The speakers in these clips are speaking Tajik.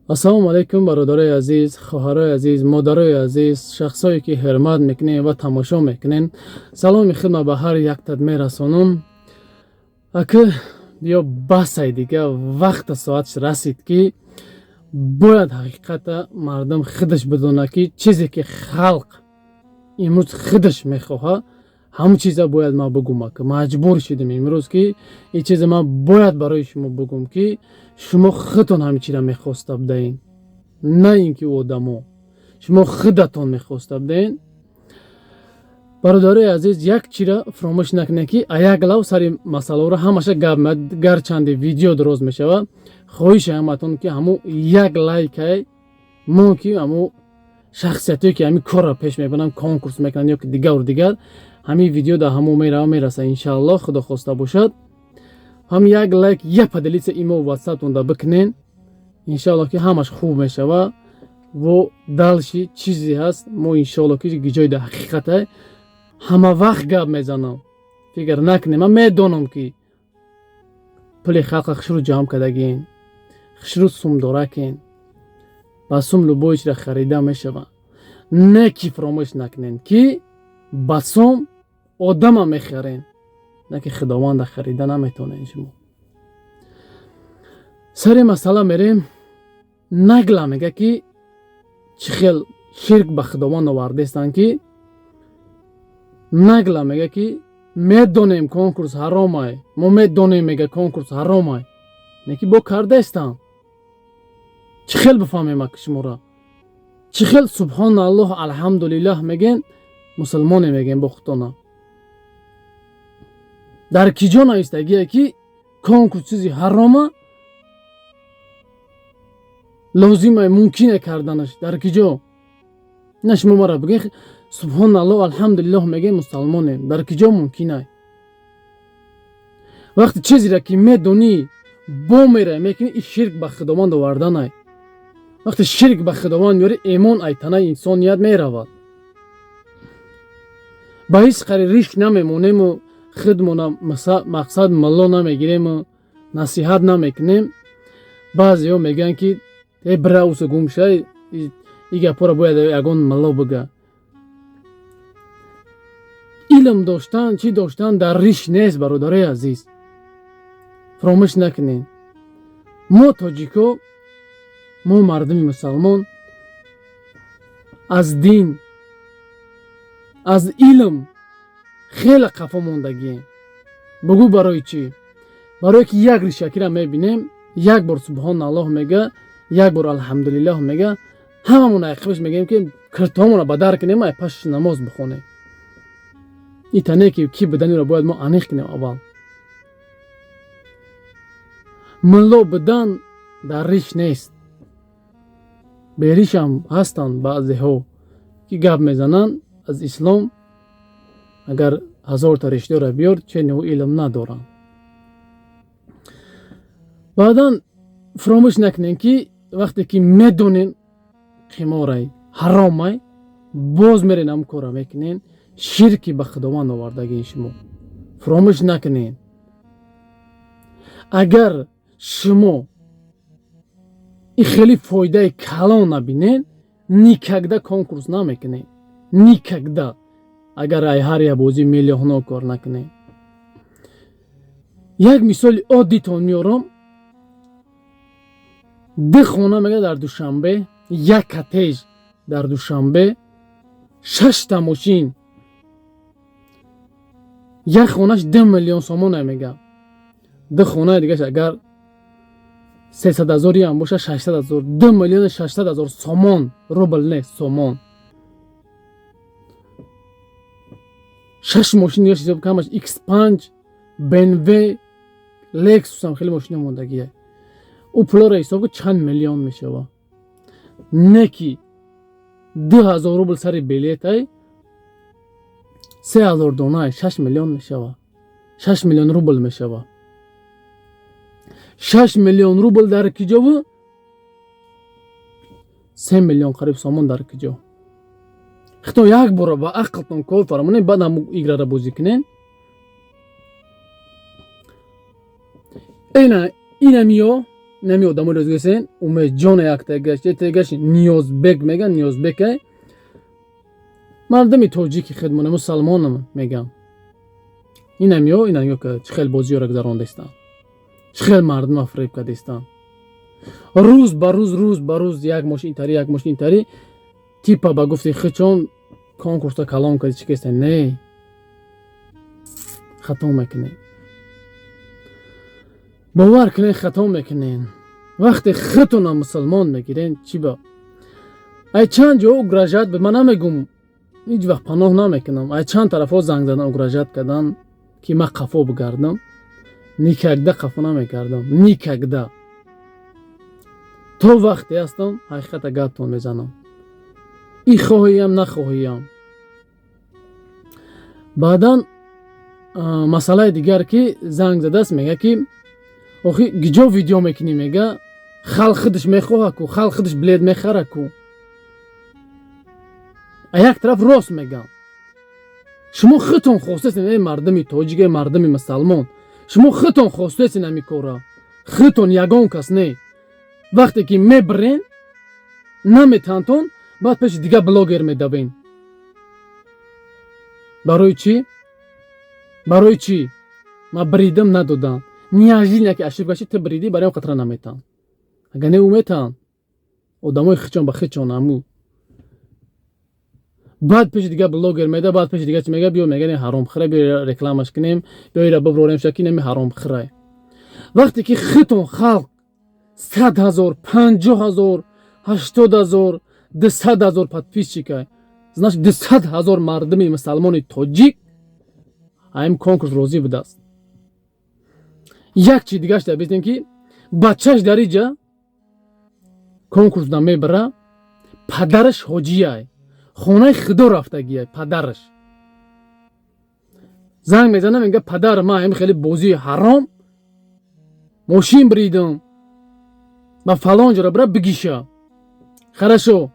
Ассалому алайкум, бародарои азиз, хоҳарои азиз, модарои азиз, шахсое ки ҳурмат мекунен ва тамошо мекунен. Саломи хидма ба ҳар яктат мерасонам. Ака, биё, басай, дига вақта соатш расид, ки бояд ҳақиқата мардум худаш бидонад, ки чизе ки халқ имрӯз худаш мехоҳад, ҳамон чиза бояд ман бугум. Ака, маҷбур шудем имрӯз, ки ин чиза ман бояд барои шумо бугум, ки шумо худтон ҳамин чиза мехоста будаен, на ин ки одамо, шумо худатон мехоста будаен. Бародарои азиз, як чира фуромӯш накунед, ки як лав сари масъаларо ҳамаша гап, гарчанде видео дароз мешавад. Хоҳиши ҳаматон, ки ҳамун як лайкай мо, ки ҳамун шахсиятое ки ҳамин корро пеш мебаранд, конкурс мекунанд ё ки дигару дигар, ҳамин видео дар ҳамон мерава, мераса, иншааллоҳ, худо хоста бошад. Ҳам як лайк, як поделиться имо ватсаптонда бикунен, иншааллоҳ, ки ҳамаш хуб мешава. Во дальше чизе ҳаст, мо иншоаллоҳ, ки ҷои дар ҳақиқата ҳама вақт гап мезанам. Фикр накунем, ман медонам, ки пули халқа хушрӯ ҷамъ кардагиен, хушрӯ сумдоракен, ба сум любой чизра харида мешавад. Не ки фуромӯш накунен, ки ба сум одама мехарен, на ки худованда харида наметавонен шумо. Сари масъала мерем. Нагла мега, ки чӣ хел ширк ба худованд овардестанд, ки нагла мега, ки медонем, конкурс ҳаромай, мо медонем, мега, конкурс ҳаромай, не ки бо кардаестанд. Чӣ хел бифаҳмем, аки, шуморо? Чӣ хел субҳоналлоҳ, алҳамдулиллаҳ мегӯен, мусулмоне мегӯен бо худтона? Дар ки ҷо навистагие, ки конкурс чизи ҳарома, лозима, мумкине карданаш? Дар ки ҷо? На, шумо мара бигӯед, субҳоналлоҳ, алҳамдулиллоҳ мегӯем, мусалмонем, дар ки ҷо мумкинай? Вақте чизеро ки медонӣ, бо мерай мекунӣ, ин ширк ба худованд оварданай. Вақте ширк ба худованд меёрӣ, эмон ай танаи инсоният меравад. Ба ҳеҷ қари риш намемонему худмона мақсад мулло намегирему насиҳат намекунем. Баъзеҳо мегӯянд, ки э, бира, уса гум шай, и гапҳоро бояд ягон мулло бига. Илм доштан, чӣ доштан дар риш нест, бародарои азиз, фуромӯш накунед. Мо тоҷико, мо мардуми мусалмон аз дин, аз илм хеле қафо мондагием. Бугӯ, барои чӣ? Барое ки як ришакира мебинем, як бор субҳоналлоҳ мега, як бор алҳамдулиллоҳ мега, ҳамамон айқибаш мегӯем, ки киртоҳомонро ба дар кунем, ай пашш намоз бихонем. Итане ки кӣ буданиро бояд мо аниқ кунем аввал. Мулло будан дар риш нест. Беришам ҳастанд баъзеҳо, ки гап мезананд аз ислом. Агар ҳазорта ришдора биёр, чени ӯ илм надоранд. Баъдан фуромӯш накунем, ки вақте ки медонен, қиморай, ҳаромай, боз мерен, ҳамн корро мекунен, ширки ба худованд овардагии шумо. Фуромӯш накунен, агар шумо ин хеле фоидаи калон набинен, никогда конкурс намекунед, никогда. Агар ай ҳар як бозӣ миллионҳо кор накунед. Як мисоли оддитон меорам. Ду хона, мега, дар Душанбе, як коттедж дар Душанбе, шашта мошин, як хонаш 2 миллион сомона, мега. Ду хонаи дигаш агар 300 ҳазориам боша, 600 ҳазор, 2 миллиону 600 ҳазор сомон, рубл не, сомон. Шаш мошин дигаш ҳисоб, камаш X5, БМВ, Лексусам, хеле мошина мондагия. Ӯ пулоро ҳисоб кун, чанд миллион мешава? Не ки 2000 рубл сари билетай, 3000 донай, 6 миллион мешава, 6 миллион рубл мешава. 6 миллион рубл дар киҷову 3 миллион қариб сомон дар киҷо? Хитон як бора ба ақлтон кор фармонед, баъд ҳамн играра бозӣ кунед. Ина инамиё. Нами одаморо гӯсен, Умедҷон яктагаш, ятагаш Ниёзбек меган, Ниёзбекай, мардуми тоҷики хидмона, мусалмонам мегам. Инамё, ина ки чӣ хел бозиёро гузарондастанд, чӣ хел мардума фиреб кардастанд. Рӯз ба рӯз, рӯз ба рӯз як мошин тари, як мошин тари, типа ба гуфти хичон конкурса калон карди, чӣ кеста. Не, хато мекунед, бовар кунед, хато мекунед. Вақте худтона мусулмон мегирен, чӣ ба ай чанд ҷо угрожать. Ман намегум, ҳеҷ вақт паноҳ намекунам. Ай чанд тарафҳо занг задан, угрожать кардан, ки ман қафо бигардам. Никогда қафо намекардам, никогда. То вақте ҳастам, ҳақиқата гаптон мезанам, и хоҳиям, нахоҳиям. Баъдан масъалаи дигар, ки занг задааст, мега, ки охи гиҷо видео мекунӣ? Мега, халқ худаш мехоҳа ку, халқ худаш билет мехара ку. А як тараф рост мегам, шумо худтон хостесен, эй мардуми тоҷик, эй мардуми мусалмон, шумо худтон хостесен ҳами кора, худтон, ягон кас не. Вақте ки мебирен, наметантон, баъд пеши дигар блогер медавен. Барои чӣ? Барои чӣ? Ман бридам, надодам. Неожиданно ки ошибка ши, ту бридӣ, барои он қатра наметан. Агар не, ӯ метан. Одамои хичон ба хичон аму. Баъд пеши дигар блогер меда, баъд пеши дигар чи мега, биё, мега, ҳаромхӯра, биё рекламаш кунем, биё ира биброрем, шаки неми ҳаромхӯрай. Вақте ки хитон халқ 100 000, 50 000, 80 000, 200 000 подписчика, значит, 200 000 мардуми мусалмони тоҷик аим конкурс розӣ будааст. Як чи дигаш бистем, ки бачаш дар иҷа конкурс намебара, падараш ҳоҷияй, хонаи худо рафтагияй. Падараш занг мезана, мега: «Падар, ман ҳами хеле бозии ҳаром мошин бридам, ба фалон ҷора бира, бигиша». Хорошо,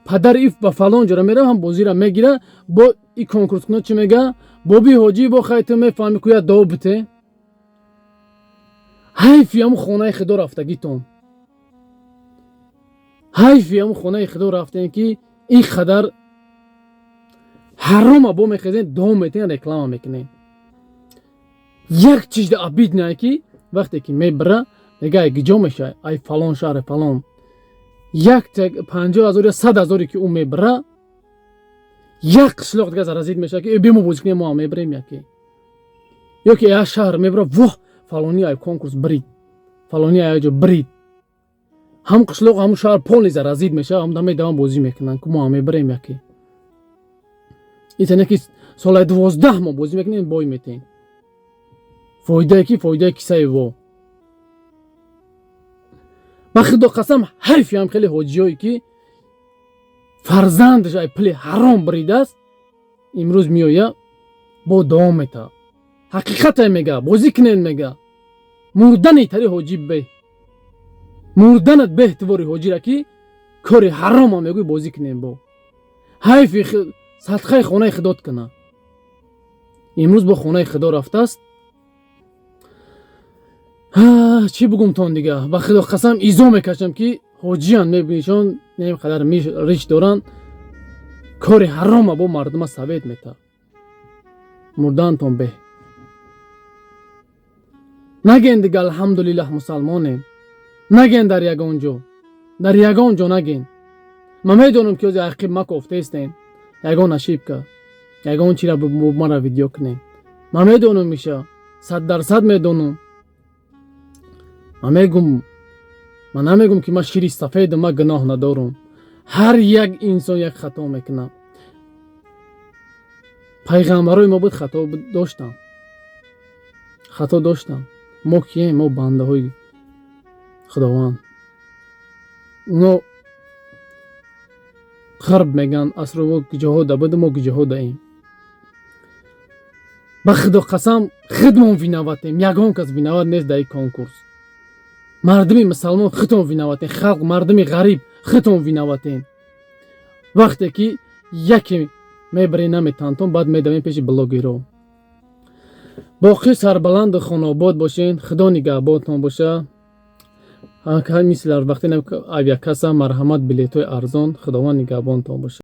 падар иф ба фалон ҷора мера, ҳам бозира мегира. Бо и конкурс куна чӣ мега? Боби ҳоҷӣ, бо хай, ту мефаҳми ку, я дуо бите. Ҳайфи ҳаму хонаи худо рафтагитон, ҳайфи ҳаму хонаи худо рафтем, ки ин қадар ҳарома бо мехезен, дуо метен, реклама мекунем. Як чизда обидно, ки вақте ки мебира, мега: «Ай гиҷо мешавай?» «Ай фалон шаҳри фалон». Як 50 000 ё 100 000-е ки ӯ мебира, як қишлоқ дига заразить мешавад, ки бимо бозӣ кунем, мо ҳам мебирем. Яке ё ки як шаҳр мебира: «Воҳ, фалони ай конкурс брид, фалони ай ҷо брид». Ҳам қишлоқ, ҳамун шаҳр полный заразить мешавад, ҳам медаван, бозӣ мекунанд, ки мо ҳам мебирем. Яке итане, ки солаи 12 мо бозӣ мекунем, бой метем. Фоидае ки фоидаи кисаи во. Ба худо қасам, ҳайфиам хеле ҳоҷиёе, ки фарзандаш ай пули ҳаром бридааст, имрӯз меоя, бо дуо мета, ҳақиқате мега, бозӣ кунед мега. Мурдани тари ҳоҷӣ беҳ, мурданат беҳ, тувори ҳоҷира, ки кори ҳарома мегӯй, бозӣ кунем. Бо ҳайфи садқаи хонаи худот куна, имрӯз бо хонаи худо рафтааст. Чӣ бугумтон дига? Ба худо қасам, изо мекашам, ки ҳоҷиян, мебинишон, нем қадар риш доранд, кори ҳарома бо мардума совет мета. Мурдаантон беҳ. Наген дига алҳамдулиллаҳ, мусалмонем, наген дар ягон ҷо, дар ягон ҷо наген. Ман медонам, ки ози ақиб ма кофтаистен, ягон ошибка, ягон чира мара видео кунем. Ман медонам, иша 100% медонам. Ман мегум, ман намегум, ки ман шири сафедам, ман гуноҳ надорам. Ҳар як инсон як хато мекунад. Пайғамбарои мо буд, хато доштанд, хато доштанд. Мо кием? Мо бандаҳои Худованд. Оно ғарб мегӯянд, асрово гиҷоҳо да буд, мо гиҷоҳо даем. Ба худо қасам, худмон виноватем, ягон кас виноват нест дар ин конкурс. Мардуми мусалмон, худтон виноватем, халқ, мардуми ғариб, худтон виноватем. Вақте ки яке мебарӣ, наметантон, баъд медавем пеши блогерҳо. Боқӣ сарбаланду хонобод бошен, Худо нигаҳбонтон боша. Мисли ҳар вақте, авиакасса, марҳамат, билетҳои арзон. Худованд нигаҳбонтон бошад.